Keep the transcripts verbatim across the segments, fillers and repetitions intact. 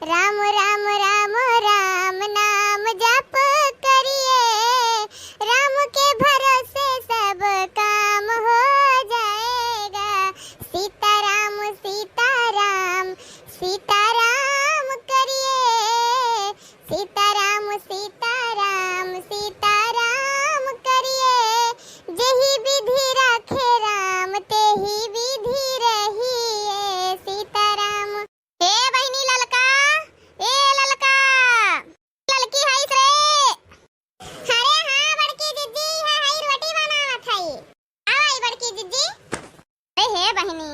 राम राम राम राम नाम जप करिए, राम के भरोसे सब काम हो जाएगा। सीताराम सीताराम सीताराम करिए, सीताराम सीताराम सीताराम करिए, जेहि विधि राखे राम तेहि विधि रहिए। सीताराम। ए बहिनी ललका, ए ललका, ललकी हईस रे? अरे हाँ बड़की जिज्जी, है, है, रोटी बनावत हई। आओ आई बड़की जिज्जी। अरे हे बहिनी,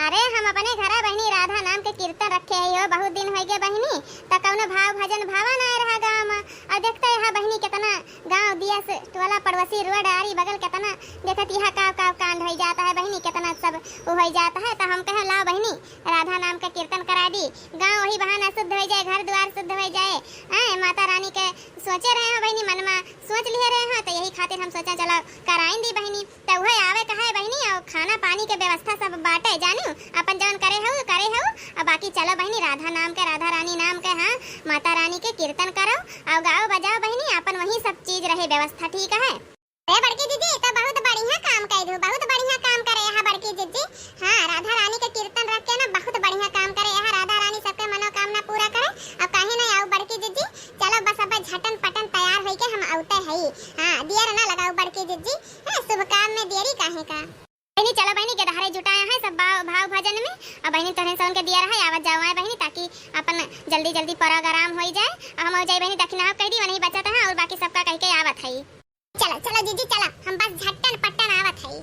अरे हम अपने घरा बहिनी राधा नाम के कीर्तन रखे हई हो, बहुत दिन होइ गए बहिनी, त कौनो भाव भजन भावा नाय रहा गाँव में। और देखते यहाँ बहिनी कितना गाँव दिया से टोला पड़ोसी रोड आरी बगल कितना देखत यहाँ काव काव कांड होइ जाता है बहिनी, कितना सब वो होइ जाता है। त हम कहे लाओ बहिनी राधा नाम के कीर्तन करा दी, गाँव वही बहाना शुद्ध होइ जाए, घर द्वार शुद्ध होइ जाए। हैं, माता रानी के सोचे रहे हो बहिनी, मन में सोच लिए रहे हो, त यही खातिर हम सोचा चलो कराइन दी बहिनी। त उहे आवे कहे बहिनी, और खाना पानी के व्यवस्था सब बाटे, जानू, अपन जवन करे हऊ, करे हऊ। और बाकी चलो बहिनी, राधा नाम के, राधा रानी नाम के, हाँ, माता रानी के कीर्तन करो, और गाओ बजाओ बहिनी, अपन वही सब चीज रहे व्यवस्था, ठीक है? अरे बड़की जिज्जी, तो बहुत बढ़िया काम कइ दू, बहुत बढ़िया काम करे यहाँ बड़की जिज्जी। हाँ, राधा रानी के कीर्तन रख के ना बहुत बढ़िया काम करे यहाँ, राधा रानी सबके मनोकामना पूरा करे। अब काहे ना आओ बड़की जिज्जी, चलो बस अब झटन पटन तैयार होइके हम औते हई। हाँ, दियर ना लगाओ बड़की जिज्जी, हैं, शुभ काम में देरी काहे का? बहिनी, चलो बहिनी, गेदहरे जुटाए हैं सब भाव, भाव भजन में। अब बहिनी, तोहरे सौन के दिया रहे, आवत जाओ आए बहिनी, ताकि अपन जल्दी जल्दी प्रोग्राम होइ जाए। अब हम हो जाए बहिनी, दखिना कह दी, वही बचत है, और बाकी सबका कह के आवत है। चलो, चलो जिज्जी, चलो, हम बस झट्टन पट्टन आवत है।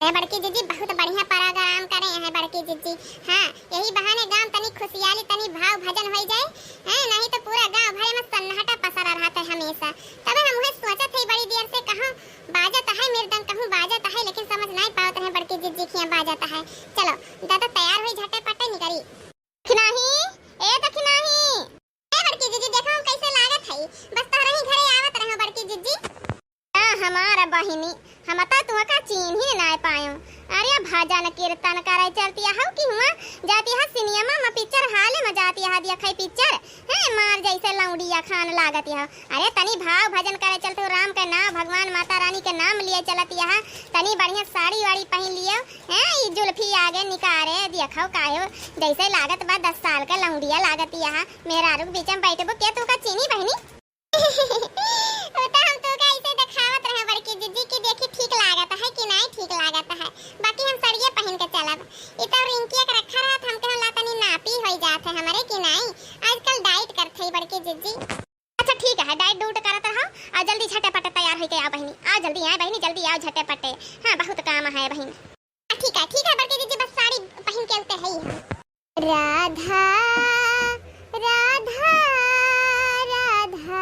ए बड़की जिज्जी, बहुत बढ़िया प्रोग्राम करे हैं बड़की जिज्जी। हाँ, यही बहाने गांव तनी खुशियाली, तनी भाव भजन होइ जाए। हैं, नहीं तो पूरा गांव भरे में सन्नाटा पसरा रहत है हमेशा। तबे हम उहे सोचत हई बड़ी देर से, कहूँ बाजत है मृदंग, कहूँ बाजत है, लेकिन समझ नहीं पावत रहे बड़की जिज्जी किया बाजत है। चलो दादा, तैयार हुई, झटे पटे निकरी। दखिनाही, ए दखिनाही। ए बड़की जिज्जी, देखो हम कैसे लागत है, बस तोहरे ही घरे आवत रहो बड़की जिज्जी। आ हमार बहिनी, हम त तुहका चीन्ही नाय पायो। अरे भजन कीर्तन करे चलती हऊ कि हुआ जाती है सिनेमा में, पिक्चर हाल में जाती है देखई पिक्चर। हैं, मार जैसे लौंडिया खान लागत यह। अरे तनी भाव भजन करे चलत हो, राम के नाम, भगवान माता रानी के नाम लिए चलत यह। तनी बढ़िया साड़ी वाड़ी पहिन लियो। हैं, ई जुल्फी आगे निकारे, देखो काहे जैसे लागत बा दस साल के लौंडिया लागत यह। मेहरारू के बीच में बैठबो के तुहका चीन्ही बहिनी? वो तो हम तुहका ऐसे देखावत रहे बड़की जिज्जी कि देखी ठीक लागत है कि नाई ठीक लागत है, बाकी हम सड़िए पहिन के चलब। ई तो रिंकिया के रखा रहत, हम कहन ला तनी नापी होइ जात है हमरे कि नाई, आजकल डाइट करत है बड़की जिज्जी। अच्छा ठीक है, डाइट डूट करत रहो, आ जल्दी झटे पटे तैयार होइके आओ बहिनी, आओ जल्दी आए बहिनी, जल्दी आओ झटे पटे। हाँ, बहुत काम है बहिन। आ, ठीक है, ठीक है बड़की जिज्जी, बस साड़ी पहिन के उते है ही हम। राधा, राधा, राधा,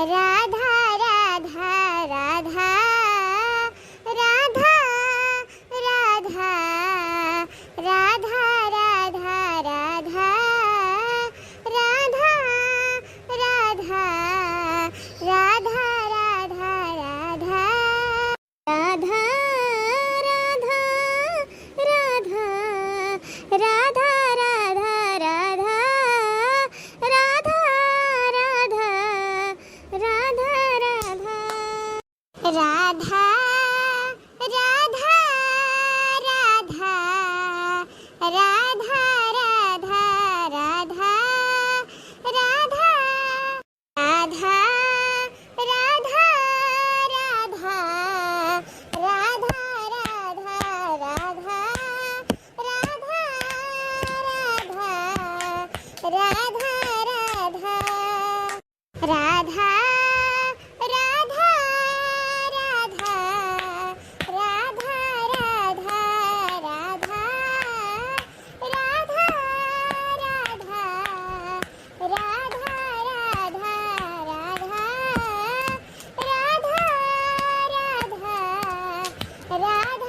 राधा, राधा, राधा, राधा, राधा, राधा, राधा, राधा, राधा, राधा, राधा। राधा, राधा, राधा, राधा, राधा, राधा, राधा, राधा, राधा, राधा। राधा, राधा, राधा, राधा, राधा, राधा। राधा, राधा, राधा, राधा, राधा, राधा, राधा, राधा, राधा, राधा। राधा, राधा, राधा, राधा, राधा, राधा, राधा, राधा, राधा, राधा, राधा, राधा, राधा,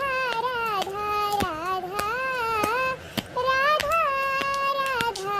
राधा, राधा, राधा, राधा, राधा।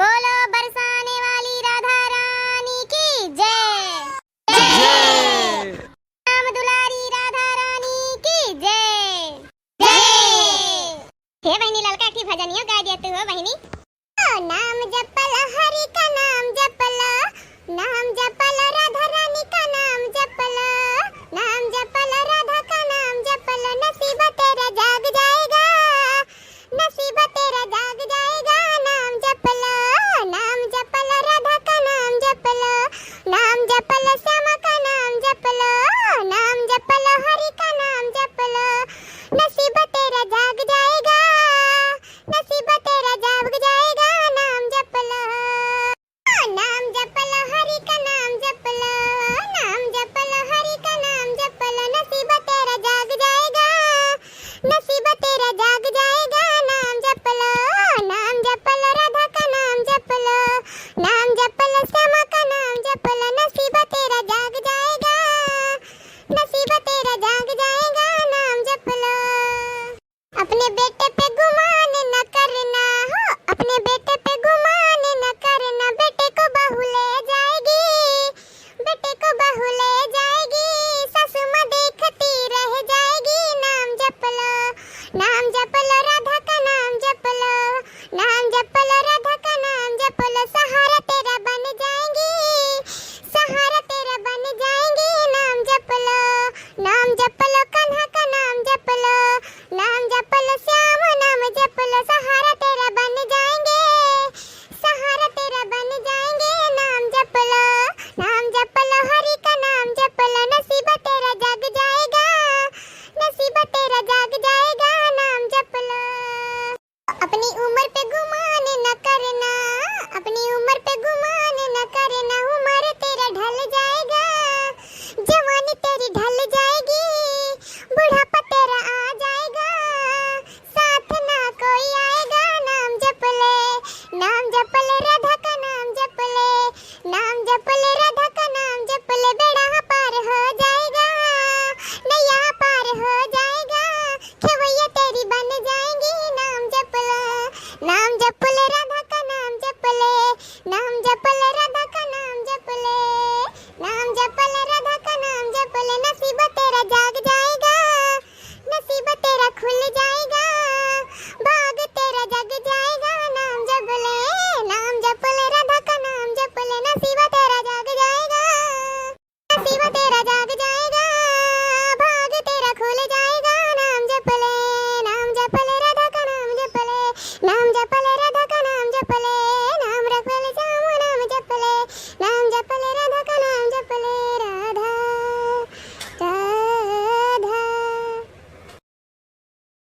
बोलो बरसाने वाली राधा रानी की जय। जय। राम दुलारी राधा रानी की जय। जय। हे बहिनी, ललका एक ठी भजनियो गाय दिया तू हो बहिनी।